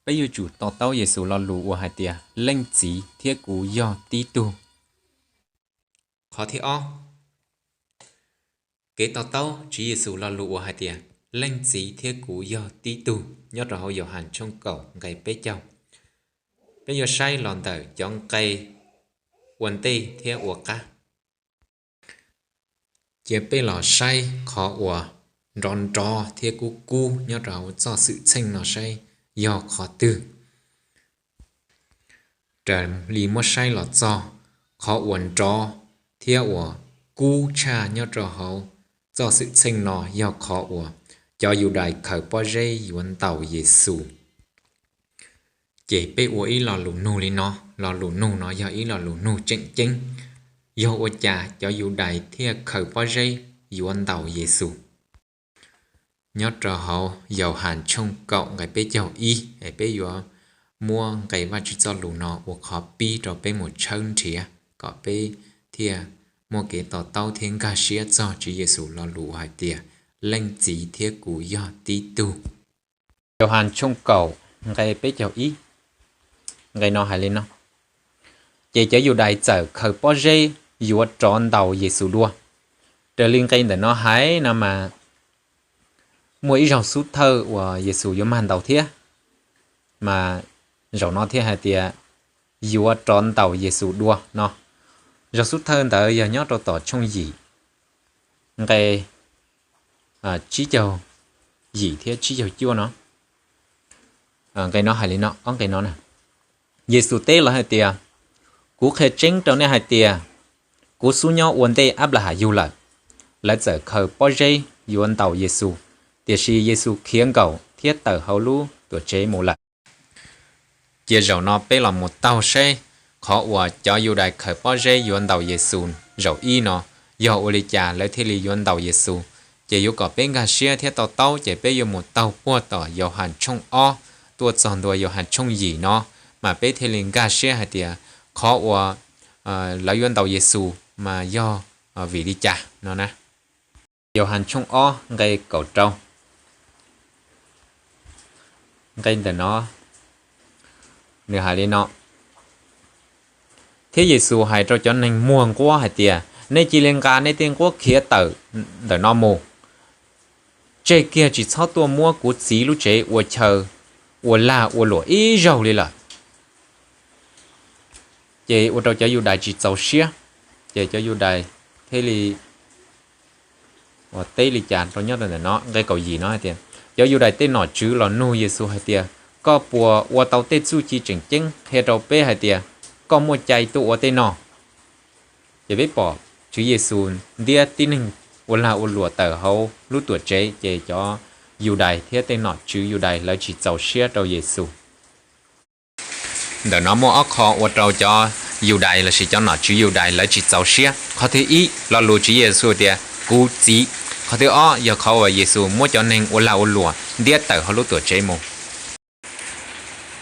Peb yuav tsum to taub Yexus lo lus uas hais tias leej txiv thiab kuv yog tib tug. Qhov thib ob, kev to taub Tswv Yexus lo lus uas hais tias leej txiv thiab kuv yog tib tug nyob rau hauv Yauhas tshooj kaum nqe peb caug. Peb yuav saib los ntawm cov nqe ua ntej thiab ua qab. Cia peb los saib qhov uas nrov nrov thiab kub kub nyob rau hauv txoj xwm txheej no saib yog qhov twg. Raws li muab saib los txog, qhov uas nrov thiab uas kub tshaj nyob rau hauv txoj xwm txheej no yog qhov uas cov Yudais khaws pob zeb yuav ntaus Yexus. Ces peb ua ib lo lus nug li no, lo lus nug no yog ib lo lus nug tseem ceeb, yog ua cas cov Yudais thiaj khaws pob zeb yuav ntaus Yexus? Nyob rau hauv Yauhas tshooj kaum nqe peb caug ib, peb yuav muab nqe Vajtswv txoj lus no ua qhov pib rau peb mus tshawb nrhiav kom peb thiaj muaj kev to taub thiab nkag siab txog Tswv Yexus lo lus uas hais tias leej txiv thiab kuv yog tib tug. Yauhas tshooj kaum nqe peb caug ib, nqe no hais li no: Ces cov Yudais txawm khaws pob zeb yuav rov ntaus Yexus dua. Raws li nqe ntawm no hais no mas muaj ib zaug xub thawj uas Yexus yuav mag ntaus thiab, mas zaum no thiaj hais tias yuav rov ntaus Yexus dua no. Zaug xub thawj ntawd yog nyob rau tom tshooj yim, nqe tsib caug yim thiab tsib caug cuaj no. Nqe no hais li no, ob nqe no na. Yexus teb lawv hais tias, Kuv qhia tseeb rau nej hais tias, kuv xub nyob ua ntej Anplahas yug lawm. Lawv txawm khaws pob zeb yuav ntaus Yexus, tiam sis Yexus khiav nkaum thiab tawm hauv lub tuam tsev mus lawm. Cia zaum no peb los mus taug saib qhov uas cov Yudais khaws pob zeb yuav ntaus Yexus zaum ib no yog ua li cas lawv thiaj li yuav ntaus Yexus. Ces yuav kom peb nkag siab thiab to taub ces peb yuav mus taug puag tom Yauhas tshooj ob tuaj txog ntua Yauhas tshooj yim no, mas peb thiaj li nkag siab hais tias qhov uas lawv yuav ntaus Yexus mas yog vim li cas no na. Yauhas tshooj ob nqe kaum rau, nqe ntawm no nws hais li no: Thiab Yexus hais rau cov neeg muag nquab hais tias, Nej cia li nqa nej tej nquab khiav tawm ntawm no mus. Tseg kiag, tsis txhob tuaj muab kuv Txiv lub tsev ua chaw ua lag ua luam ib zaug li lawm. Ces ua rau cov Yudais tsis txaus siab, ces cov Yudais thiaj li ua teb li cas rau nyob rau ntawm no, nqe kaum yim no hais tias, cov Yudais tej nom tswv los nug Yexus hais tias, Koj puas ua tau tej txuj ci tseem ceeb qhia rau peb hais tias koj muaj cai tuaj ua tej no? Ces peb pom Tswv Yexus ntiab tib neeg ua lag ua luam tawm hauv lub tuam tsev, ces cov Yudais thiab tej nom tswv Yudais lawv tsis txaus siab rau Yexus. Ntawm no muaj ob qho ua rau cov Yudais lossis cov nom tswv Yudais lawv tsis txaus siab. Qhov thib ib, lo lus Tswv Yexus tias, Kuv Txiv. Qhov thib ob yog qhov uas Yexus muab cov neeg ua lag ua luam ntiab tawm hauv lub tuam tsev mus.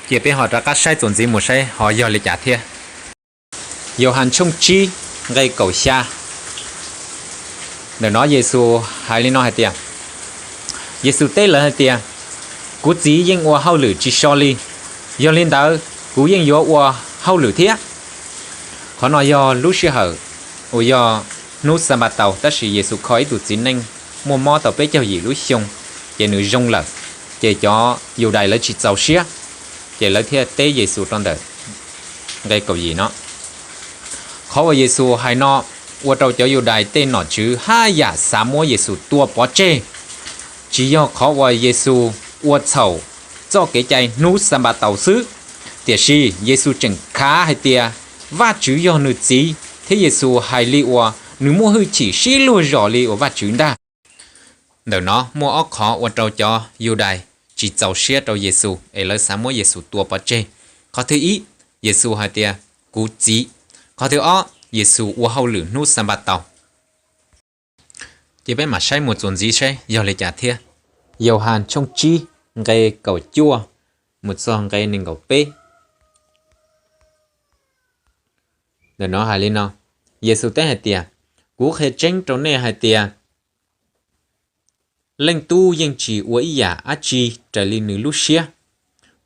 Cia peb ho rov qab saib txuas ntxiv mus saib ho yog li cas thiab. Yauhas tshooj tsib nqe kaum xya, ntawm no Yexus hais li no hais tias, Yexus teb lawv hais tias, Kuv Txiv yeej ua hauj lwm tsis so li, yog li ntawd kuv yeej yuav ua hauj lwm thiab. Qhov no yog lub sij hawm uas yog hnub Xanpataus, tab sis Yexus kho ib tug txiv neej muaj mob tau peb caug yim lub xyoo, ces nws zoo lawm, ces cov Yudais lawv tsis txaus siab, ces lawv thiaj teb Yexus rau ntawm nqe kaum yim no. Qhov uas Yexus hais no ua rau cov Yudais tej nom tswv haj yam xav muab Yexus tua pov tseg. Tsis yog qhov uas Yexus ua txhaum txoj kev cai hnub Xanpataus xwb, tiam sis Yexus tseem khav hais tias Vajtswv yog nws Txiv, thiab Yexus hais li uas nws muaj hwj chim sib luag zos li uas Vajtswv ntag. Ntawm no muaj ob qhov ua rau cov Yudais tsis txaus siab rau Yexus es lawv xav muab Yexus tua pov tseg. Qhov thib ib, Yexus hais tias, Kuv Txiv. Qhov thib ob, Yexus ua hauj lwm hnub Xanpataus. Ces peb mam saib mus txuas ntxiv saib yog li cas thiab. Yauhas tshooj tsib nqe kaum cuaj mus txog nqe nees nkaum peb. Ntawm no hais li no, Yexus teb hais tias, Kuv qhia tseeb rau nej hais tias, leej tub yeej tsis ua ib yam dab tsi raws li nws lub siab,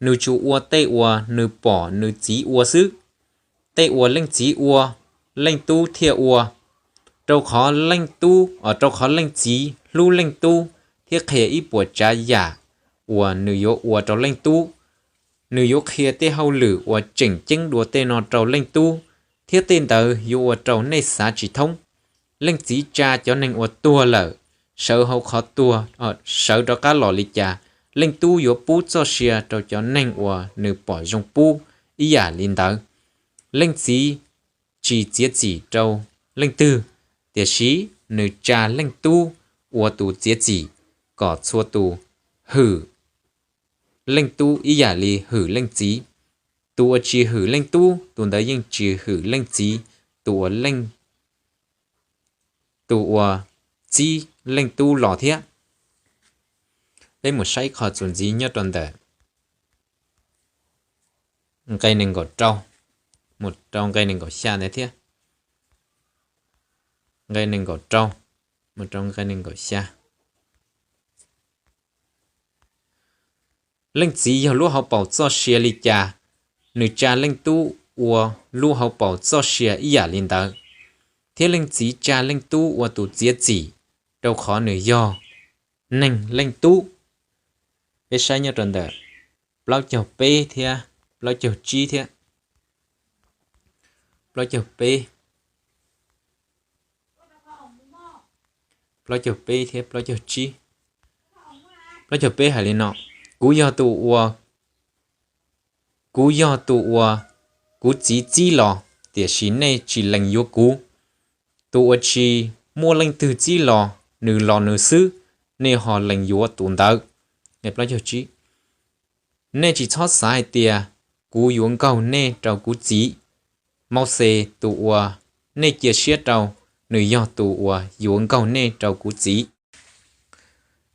nws tsuas ua tej uas nws pom nws txiv ua xwb. Tej uas leej txiv ua, leej tub thiaj ua, rau qhov leej tub, rau qhov leej txiv hlub leej tub thiab qhia ib puas tsav yam uas nws yuav ua rau leej tub. Nws yuav qhia tej hauj lwm uas tseem ceeb dua tej no rau leej tub, thiab tej ntawd yuav ua rau nej xav tsis thoob. Leej txiv tsa cov neeg uas tuag lawm sawv hauv qhov tuag, sawv rov qab los li cas, leej tub yuav pub txoj sia rau cov neeg uas nws pom zoo pub ib yam li ntawd. Leej txiv tsis txiav txim rau leej twg, tiam sis nws tsa leej tub ua tus txiav txim, kom txhua tus hwm leej tub ib yam li hwm leej txiv. Tus uas tsis hwm leej tub, tus ntawd yeej tsis hwm leej txiv, tus uas leej, tus uas txib leej tub los thiab. Peb mus saib qhov txuas ntxiv nyob rau ntawm nqe nees nkaum rau mus rau nqe nees nkaum xya ntawd thiab. Nqe nees nkaum rau mus rau nqe nees nkaum xya. Leej txiv yog lub hauv paus txoj sia li cas, nws tsa leej tub ua lub hauv paus txoj sia ib yam li ntawd, thiab leej txiv tsa leej tub ua tus txiav txim, rau qhov nws yog neeg leej tub. Peb saib nyob rau ntawm plaub caug peb thiab plaub caug tsib thiab. Plaub caug peb, plaub caug peb thiab plaub caug tsib. Plaub caug peb hais li no: Kuv yog tus ua, kuv yog tus uas kuv txiv txib los, tiam sis nej tsis lees yuav kuv. Tus uas tsis muaj leej twg txib los, nws los nws xwb, nej ho lees yuav tus ntawd. Nej tsis txhob xav hais tias kuv yuav nkaug nej rau kuv txiv. Mauxes tus uas nej cia siab rau, nws yog tus uas yuav nkaug nej rau kuv txiv.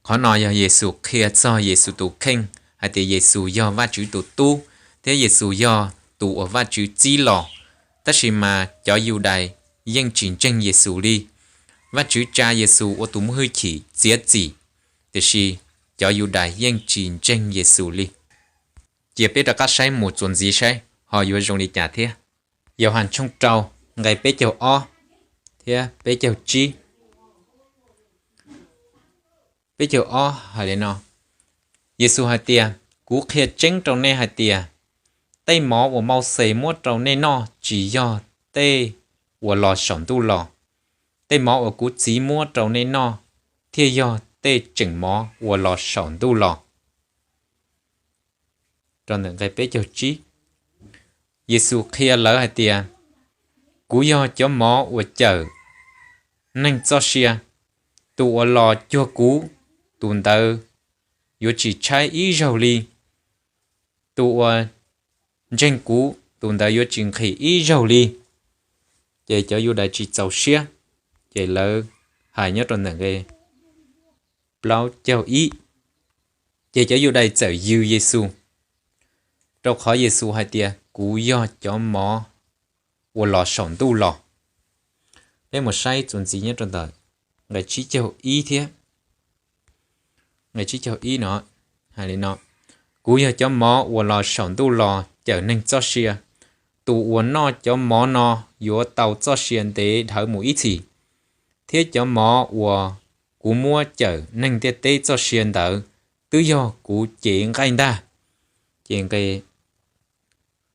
Qhov no yog Yexus qhia txog Yexus tus kheej hais tias Yexus yog Vajtswv tus Tub, thiab Yexus yog tus uas Vajtswv txib los. Tab sis mas cov Yudais yeej tsis ntseeg Yexus li. Vajtswv tsa Yexus ua tus muaj hwj chim txiav txim, tiam sis cov Yudais yeej tsis ntseeg Yexus li. Cia peb rov qab saib mus txuas ntxiv saib ho yuav zoo li cas thiab. Yauhas tshooj rau, nqe peb caug ob thiab peb caug tsib. Peb caug ob hais li no: Yexus hais tias, Kuv qhia tseeb rau nej hais tias, tej mov uas Mauxes muab rau nej noj tsis yog tej uas los saum ntuj los. Tej mov uas kuv Txiv muab rau nej noj thiaj yog tej tseem mov uas los saum ntuj los. Yexus qhia lawv hais tias, Kuv yog cov mov uas cawm neeg txoj sia. Tus uas los cuag kuv, tus ntawd yuav tsis tshaib ib zaug li. Tus uas ntseeg kuv, tus ntawd yuav tsis nqhis ib zaug li. Ces cov Yudais tsis txaus siab, ces lawv hais nyob rau ntawm nqe plaub caug ib, ces cov Yudais txawm yws Yexus, rau qhov Yexus hais tias, Kuv yog cov mov uas los saum ntuj los. Peb mus saib txuas ntxiv nyob rau ntawm nqe tsib caug ib thiab. Nqe tsib caug ib no hais li no: Kuv yog cov mov uas los saum ntuj los cawm neeg txoj sia. Tus uas noj cov mov no yuav tau txoj sia ntev dhawv mus ib txhis, thiab cov mov uas kuv muab cawm neeg ntiaj teb txoj sia ntawd twb yog kuv cev nqaij ntag. Ces nqe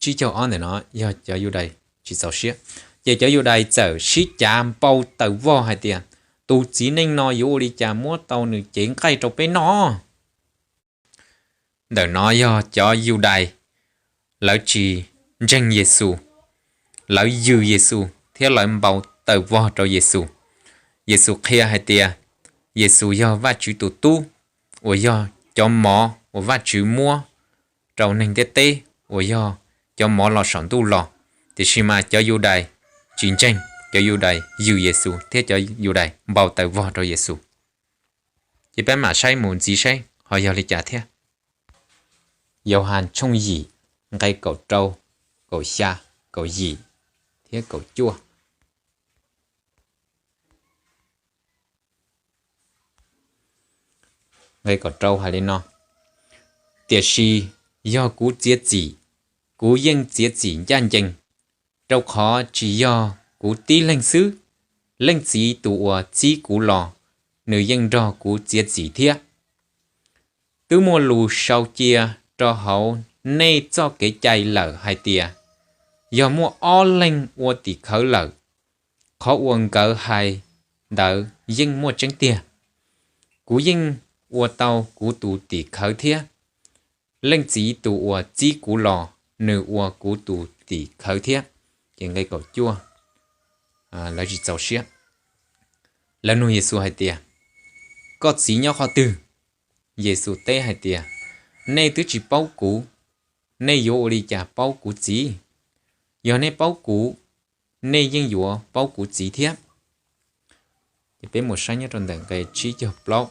tsib caug ob ntawm no yog cov Yudais tsis txaus siab, ces cov Yudais txawm sib cav npau taws vog hais tias, Tus txiv neej no yuav ua li cas muab tau nws cev nqaij rau peb noj? Ntawm no yog cov Yudais, lawv tsis ntseeg Yexus, lawv yws Yexus thiab lawv npau taws vog rau Yexus. Yexus qhia hais tias, Yexus yog Vajtswv tus Tub, uas yog cov mov uas Vajtswv muab rau neeg ntiaj teb, uas yog cov mov los saum ntuj los. Tiam sis mas cov Yudais tsis ntseeg, cov Yudais yws Yexus thiab cov Yudais npau taws vog rau Yexus. Ces peb mam saib mus ntxiv saib ho yog li cas thiab. Yauhas tshooj yim, nqe kaum rau, kaum xya, kaum yim thiab kaum cuaj. Nqe kaum rau hais li no: Tiam sis yog kuv txiav txim, kuv yeej txiav txim ncaj ncees, rau qhov tsis yog kuv tib leeg xwb, Leej Txiv tus uas txib kuv los, nws yeej nrog kuv txiav txim thiab. Twb muaj lus sau cia rau hauv nej txoj kev cai lawm hais tias, yog muaj ob leeg ua tim khawv lawm, qhov uas nkawd hais ntawd yeej muaj tseeb tiag. Kuv yeej ua tau kuv tus tim khawv thiab, Leej Txiv tus uas txib kuv los, nws ua kuv tus tim khawv thiab. Ces nqe kaum cuaj, lawv tsis txaus siab. Lawv nug Yexus hais tias, koj Txiv nyob qhov twg? Yexus teb hais tias, nej twb tsis paub kuv, nej yuav ua li cas paub kuv Txiv? Yog nej paub kuv, nej yeej yuav paub kuv Txiv thiab. Ces peb mus saib nyob rau ntawm nqe tsib caug plaub.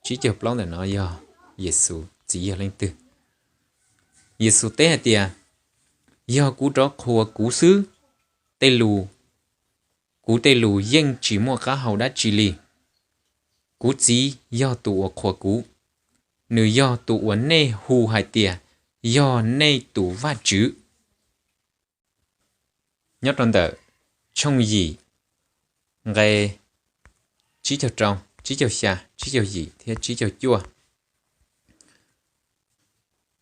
Tsib caug plaub ntawm no yog Yexus Txiv yog leej twg. Yexus teb hais tias, yog kuv rov qhuas kuv xwb, tej lus, kuv tej lus yeej tsis muaj qab hau dab tsi li. Kuv Txiv yog tus uas qhuas kuv, nws yog tus uas nej hu hais tias yog nej tus Vajtswv. Nyob rau ntawm tshooj yim, nqe tsib caug rau, tsib caug xya, tsib caug yim thiab tsib caug cuaj.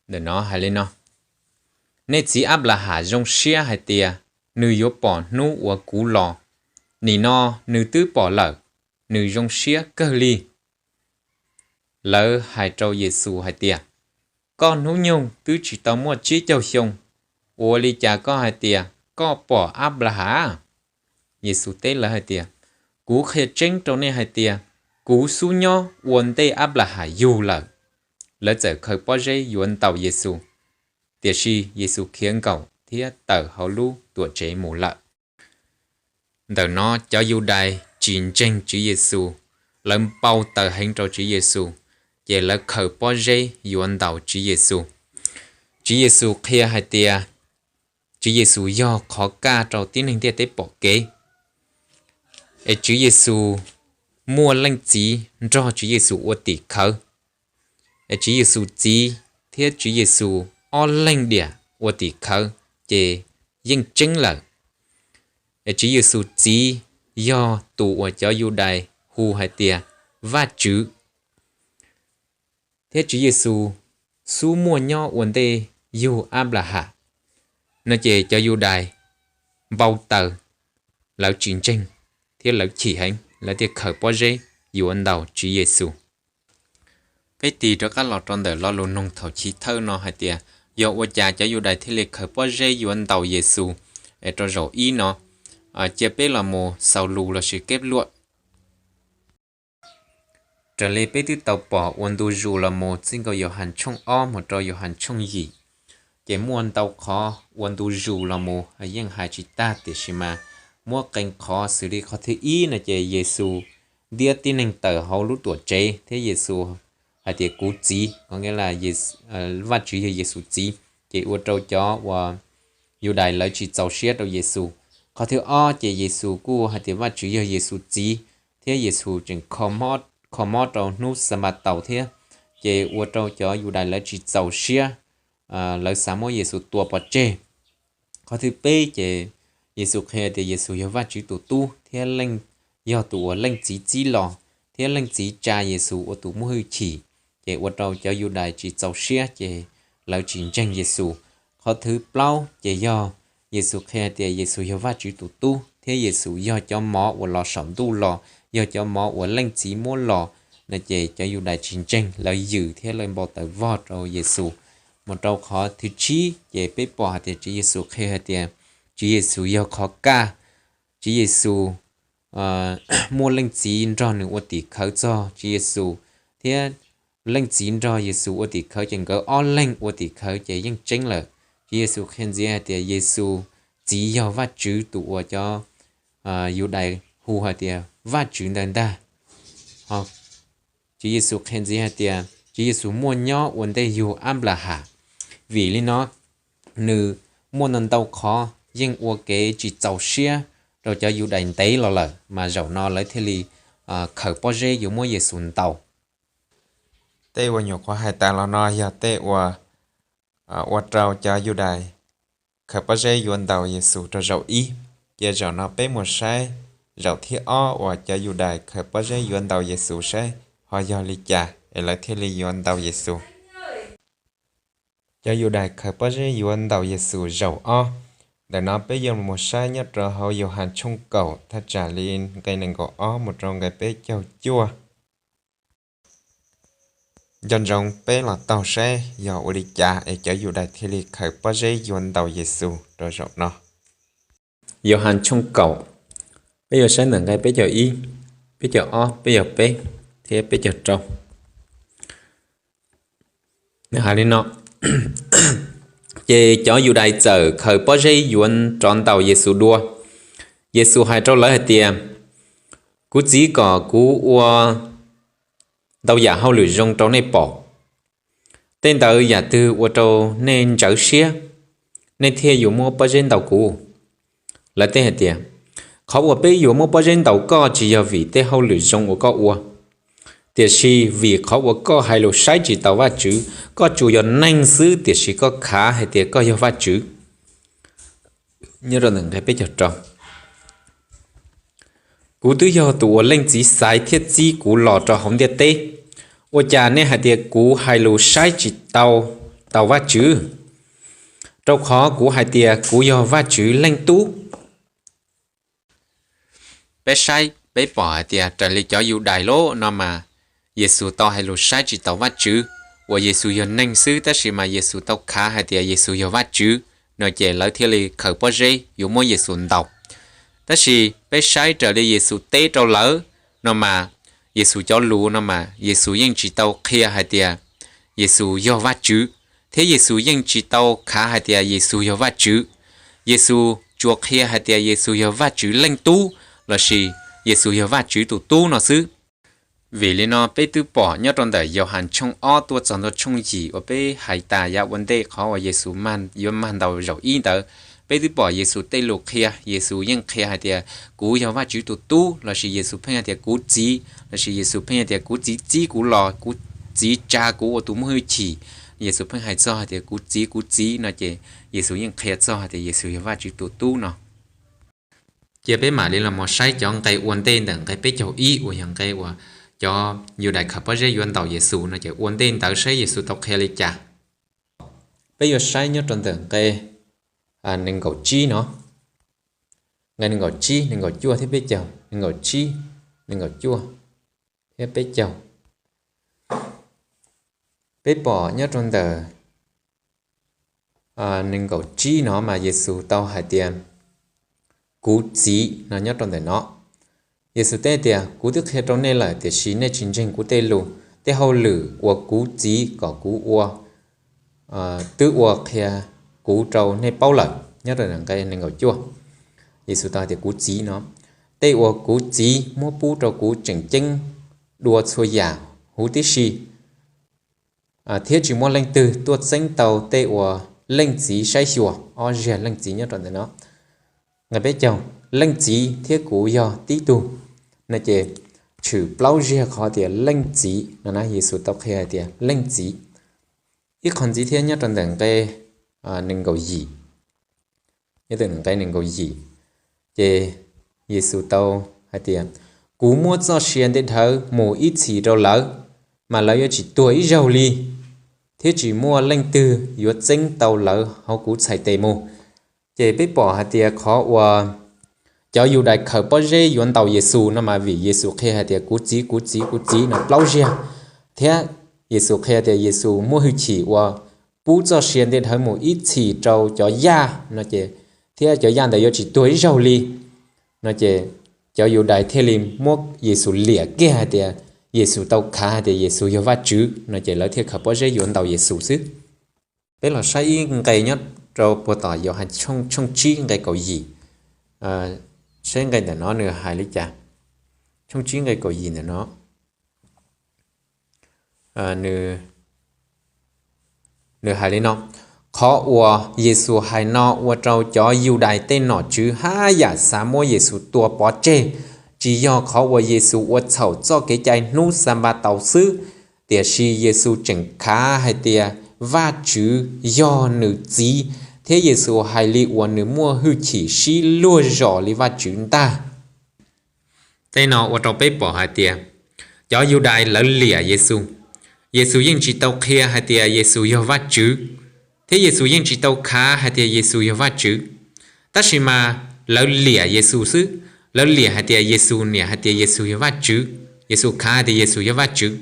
Ntawm no hais li no, nej txiv Anplaham zoo siab hais tias nws yuav pom hnub uas kuv los, nim no nws twb pom lawm, nws zoo siab kawg li. Lawv hais rau Yexus hais tias, koj hnub nyoog twb tsis tau muaj tsib caug xyoo, ua li cas koj hais tias koj pom Anplaham? Yexus teb lawv hais tias, kuv qhia tseeb rau nej hais tias, kuv xub nyob ua ntej Anplaham yug lawm. Lawv txawm khaws pob zeb yuav ntaus Yexus, tiam sis Yexus khiav nkaum thiab tawm hauv lub Tuamtsev mus lawm. Ntawm no cov Yudais tsis ntseeg Tswv Yexus, lawv npau taws heev rau Tswv Yexus, ces lawv khaws pob zeb yuav ntaus Tswv Yexus. Tswv Yexus qhia hais tias Tswv Yexus yog qhov kaj rau tib neeg ntiaj teb pom kev. Es Tswv Yexus muaj Leej Txiv nrog Tswv Yexus ua tim khawv. Es Tswv Yexus Txiv thiab Tswv Yexus ob leeg diam ua tim khawv, ces yeej tseeb lawm. Es Tswv Yexus Txiv yog tus uas cov Yudais hu hais tias Vajtswv, thiab Tswv Yexus xub muaj nyob ua ntej yug Anplaham, no ces cov Yudais npau taws, lawv tsis ntseeg thiab lawv chim heev, lawv thiaj khaws pob zeb yuav ntaus Tswv Yexus. Peb tig rov qab los rau ntawm lo lus noog thaum chiv thawj no hais tias, yog ua cas cov Yudais thiaj li khaws pob zeb yuav ntaus Yexus? Es rau zaum ib no, cia peb los mus xaus lus lossis keb luam. Raws li peb twb tau pom ua ntu zus los mus txij nkaus Yauhas tshooj ob mus rau Yauhas tshooj yim, ces muaj ntau qhov ua ntu zus los mus yeej hais tsis tag, tiam sis mas muab qee qhov xws li qhov thib ib no ces Yexus ntiab tib neeg tawm hauv lub Tuamtsev thiab Yexus hais tias kuv Txiv, có nghĩa là Vajtswv yog Yexus Txiv, ces ua rau cov uas Yudais lawv tsis txaus siab rau Yexus. Qhov thib ob ces Yexus kuj hais tias Vajtswv yog Yexus Txiv, thiab Yexus tseem kho mob rau hnub Xanpataus thiab, ces ua rau cov Yudais lawv tsis txaus siab, lawv xav muab Yexus tua pov tseg. Qhov thib peb ces Yexus qhia tias Yexus yog Vajtswv tus Tub thiab yog tus uas Leej Txiv txib los, thiab Leej Txiv tsa Yexus ua tus muaj hwj chim, ces ua rau cov Yudais tsis txaus siab ces lawv tsis ntseeg Yexus. Qhov thib plaub ces yog Yexus qhia tias Yexus yog Vajtswv tus Tub thiab Yexus yog cov mov uas los saum ntuj los, yog cov mov uas Leej Txiv muab los, no ces cov Yudais tsis ntseeg, lawv yws thiab lawv npau taws vog rau Yexus. Mus rau qhov thib tsib ces peb pom hais tias Tswv Yexus qhia hais tias Tswv Yexus yog qhov kaj, Tswv Yexus muaj Leej Txiv nrog nws ua tim khawv txog Tswv Yexus, thiab Leej Txiv nrog Yexus ua tim khawv ces nkawd ob leeg ua tim khawv ces yeej tseeb lawm. Tswv Yexus qhia ntxiv hais tias Yexus Txiv yog Vajtswv tus uas cov Yudais hu hais tias Vajtswv ntawd ntag. Tswv Yexus qhia ntxiv hais tias Tswv Yexus muaj nyob ua ntej yug Anplahas. Vim li no nws muaj ntau ntau qhov yeej ua kev tsis txaus siab rau cov Yudais ntev los lawm, mas zaum no lawv thiaj li khaws pob zeb yuav muab Yexus ntaus. Tej uas nyuam qhuav hais tas los no yog tej uas ua rau cov Yudais khaws pob zeb yuav ntaus Yexus rau zaum ib. Ces zaum no peb mus saib zaum thib ob uas cov Yudais khaws pob zeb yuav ntaus Yexus saib ho yog li cas es lawv thiaj li yuav ntaus Yexus. Cov Yudais khaws pob zeb yuav ntaus Yexus zaum ob. Ntawm no peb yuav mus saib nyob rau hauv Yauhas tshooj kaum thaj tsam li nqe nees nkaum ob mus rau nqe peb caug cuaj. Nco ntsoov peb los taug saib yog ua li cas es cov Yudais thiaj li khaws pob zeb yuav ntaus Yexus rau zaum no. Yauhas tshooj kaum, peb yuav saib ntawm nqe peb caug ib, peb caug ob, peb caug peb, thiab peb caug rau. Nws hais li no: Ces cov Yudais txawm khaws pob zeb yuav rov ntaus Yexus dua. Yexus hais rau lawv hais tias, Kuv Txiv kom kuv ua ntau yam hauj lwm zoo rau nej pom. Tej ntawd yam twg ua rau nej ntsawv siab, nej thiaj yuav muab pob zeb ntaus kuv? Lawv teb hais tias, Qhov uas peb yuav muab pob zeb ntaus koj tsis yog vim tej hauj lwm zoo uas koj ua, tiam sis vim qhov uas koj hais lus saib tsis taus Vajtswv. Koj tsuas yog neeg xwb, tiam sis koj khav hais tias koj yog Vajtswv. Kuv twb yog tus uas Leej Txiv xaiv thiab txib kuv los rau hauv ntiaj teb. Ua cas nej hais tias kuv hais lus saib tsis tau, tau Vajtswv? Rau qhov kuv hais tias kuv yog Vajtswv Leej Tub. Peb saib peb pom hais tias raws li cov Yudais lawm no mas, Yexus tau hais lus saib tsis taus Vajtswv, uas Yexus yog neeg xwb tab sis mas Yexus tau khav hais tias Yexus yog Vajtswv no ces lawv thiaj li khaws pob zeb yuav muab Yexus ntaus. Tab sis peb saib raws li Yexus teb rau lawv no mas, Yexus cov lus no mas Yexus yeej tsis tau qhia hais tias Yexus yog Vajtswv, thiab Yexus yeej tsis tau khav hais tias Yexus yog Vajtswv. Yexus tsuas qhia hais tias Yexus yog Vajtswv Leej Tub lossis Yexus yog Vajtswv tus Tub no xwb. Vim li no peb twb pom nyob rau ntawm Yauhas tshooj ob tuaj txog ntua tshooj yim uas peb hais tas yav ua ntej qhov uas Yexus yuav mag ntaus zaum ib ntawd, peb twb pom Yexus tej lus qhia. Yexus yeej qhia hais tias kuv yog Vajtswv tus Tub, lossis Yexus pheej hais tias kuv Txiv, lossis Yexus pheej hais tias kuv Txiv txib kuv los, kuv Txiv tsa kuv ua tus muaj hwj chim. Yexus pheej hais txog hais tias kuv Txiv, kuv Txiv no ces Yexus yeej qhia txog hais tias Yexus yog Vajtswv tus Tub no. Cia peb mam li los mus saib cov nqe ua ntej ntawm nqe peb caug ib uas yog nqe uas cov Yudais khaws pob zeb yuav ntaus Yexus no ces ua ntej ntawd saib Yexus tau qhia li cas. Peb yuav saib nyob rau ntawm nqe nees nkaum tsib no, nqe nees nkaum tsib, nees nkaum cuaj thiab peb caug, nees nkaum tsib, nees nkaum cuaj thiab peb caug. Peb pom nyob rau ntawm nees nkaum tsib no mas Yexus tau hais tias kuv Txiv no nyob rau ntawm no. Yexus teb tias kuv twb qhia rau nej lawm tiam sis nej tsis ntseeg kuv tej lus. Tej hauj lwm uas kuv Txiv kom kuv ua twb ua qhia kuv rau nej paub lawm. Nyob rau nqe nees nkaum cuaj, Yexus tau hais tias kuv Txiv no, tej uas kuv Txiv muab pub rau kuv tseem ceeb dua txhua yam huv tib si, thiab tsis muaj leej twg tuaj txeeb tau tej uas Leej Txiv saib xyuas. Ob ziag Leej Txiv nyob rau ntawm no. Nqe peb caug, Leej Txiv thiab kuv yog tib tug no ces tshwm plaub ziag qhov tias Leej Txiv no na. Yexus tau qhia hais tias Leej Txiv. Ib qho ntxiv thiab nyob rau ntawm nqe nees nkaum yim, nyob rau nqe nees nkaum yim ces Yexus tau hais tias kuv muab txoj sia ntej dhawv mus ib txhis rau lawv, mas lawv yuav tsis tuag ib zaug li, thiab tsis muaj leej twg yuav txeeb tau lawv hauv kuv txhais tes mus. Ces peb pom hais tias qhov uas cov Yudais khaws pob zeb yuav ntaus Yexus no mas vim Yexus qhia hais tias kuv Txiv, kuv Txiv, kuv Txiv no plaub ziag, thiab Yexus qhia tias Yexus muaj hwj chim uas pub txoj sia ntej dhawv mus ib txhis rau cov yaj no ces, thiab cov yaj ntawd yuav tsis tuag ib zaug li no ces cov Yudais thiaj li muab Yexus liam kiag hais tias Yexus tau khav hais tias Yexus yog Vajtswv no ces lawv thiaj khaws pob zeb yuav ntaus Yexus xwb. Peb los saib ib nqe nyob rau puag tom Yauhas tshooj tsib nqe kaum yim, saib nqe ntawm no nws hais li cas. Tshooj tsib nqe kaum yim ntawm no nws hais li no: Qhov uas Yexus hais no ua rau cov Yudais tej nom tswv haj yam xav muab Yexus tua pov tseg, tsis yog qhov uas Yexus ua txhaum txoj kev cai hnub Xanpataus xwb, tiam sis Yexus tseem khav hais tias Vajtswv yog nws Txiv, thiab Yexus hais li uas nws muaj hwj chim sib luag zos li Vajtswv ntag. Tej no ua rau peb pom hais tias cov Yudais lawv liam Yexus. Yexus yeej tsis tau qhia hais tias Yexus yog Vajtswv, thiab Yexus yeej tsis tau khav hais tias Yexus yog Vajtswv. Tab sis mas lawv liam Yexus xwb, lawv liam hais tias Yexus niam hais tias Yexus yog Vajtswv, Yexus khav hais tias Yexus yog Vajtswv.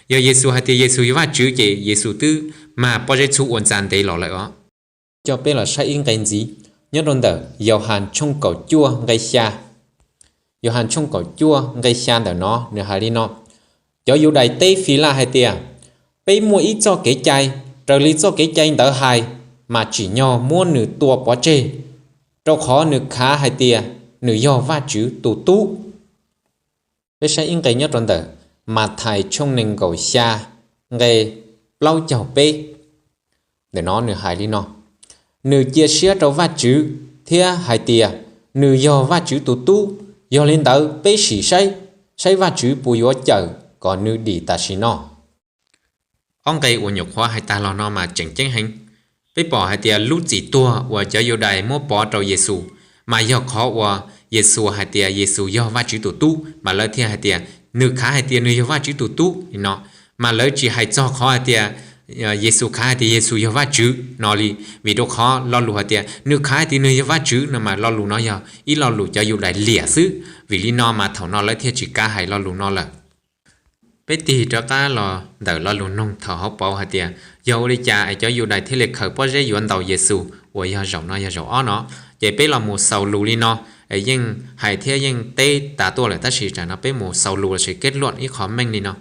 Yog Yexus hais tias Yexus yog Vajtswv ces Yexus twb mag pob zeb txhub ua ntxa ntev los lawm os. Coj peb los saib ib nqe ntxiv nyob rau ntawm Yauhas tshooj kaum cuaj nqe xya. Yauhas tshooj kaum cuaj nqe xya ntawm no nws hais li no: Cov Yudais teb Filaj hais tias, Peb muaj ib txoj kev cai, raws li txoj kev cai ntawd hais, mas tsim nyog muab nws tua pov tseg, rau qhov nws khav hais tias nws yog Vajtswv tus Tub. Peb saib ib nqe nyob rau ntawm Mathais tshooj nees nkaum xya nqe plaub caug peb. Ntawm no nws hais li no: Nws cia siab rau Vajtswv thiab hais tias nws yog Vajtswv tus Tub, yog li ntawd peb sim saib, saib Vajtswv puas yuav cawm kom nws dim tam sim no. Ob nqe uas nyuam qhuav hais tas los no mas tseem ceeb heev. Peb pom hais tias lub txim tuag uas cov Yudais muab pov rau Yexus, mas yog qhov uas Yexus hais tias Yexus yog Vajtswv tus Tub, mas lawv thiaj hais tias nws khav hais tias nws yog Vajtswv tus Tub li no. Mas lawv tsis hais txog qhov hais tias Yexus khav hais tias Yexus yog Vajtswv no li, vim rau qhov lo lus hais tias nws khav hais tias nws yog Vajtswv no mas lo lus no yog ib lo lus cov Yudais liam xwb. Vim li no mas thaum no lawv thiaj tsis kav hais lo lus no lawm. Peb tig rov qab los ntawm lo lus noog thaum hauv paus hais tias yog ua li cas es cov Yudais thiaj li khaws pob zeb yuav ntaus Yexus uas yog zaum no yog zaum ob no. Ces peb los mus xaus lus li no, yeej hais thiab yeej teb tas tuaj lawm tab sis tam no peb mus xaus lus lossis kev luaj ib qho meej li no.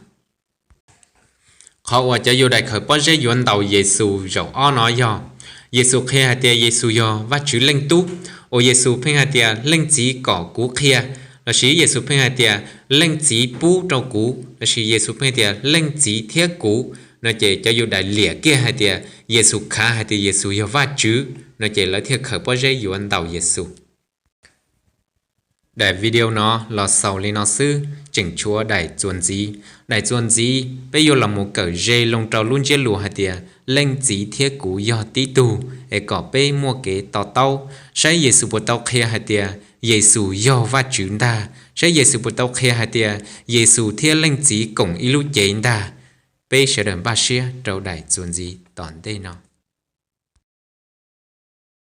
Qhov uas cov Yudais khaws pob zeb yuav ntaus Yexus zaum ob no yog Yexus qhia hais tias Yexus yog Vajtswv Leej Tub, uas Yexus pheej hais tias Leej Txiv kom kuv qhia, lossis Yexus pheej hais tias Leej Txiv pub rau kuv, lossis Yexus pheej tias Leej Txiv thiab kuv no ces cov Yudais liam kiag hais tias Yexus khav hais tias Yexus yog Vajtswv no ces lawv thiaj khaws pob zeb yuav ntaus Yexus. Daim video no los xaus li no xwb, tseem tshuav daim txuas ntxiv. Daim txuas ntxiv peb yuav los mus kawm ze loo rau lub ntsiab lus hais tias Leej Txiv thiab kuv yog tib tug, es kom peb muaj kev to taub, saib Yexus puas tau qhia hais tias Yexus yog Vajtswv ntag, saib Yexus puas tau qhia hais tias Yexus thiab Leej Txiv koom ib lub cev ntag. Peb sawv daws npaj siab rau daim txuas ntxiv tom ntej no.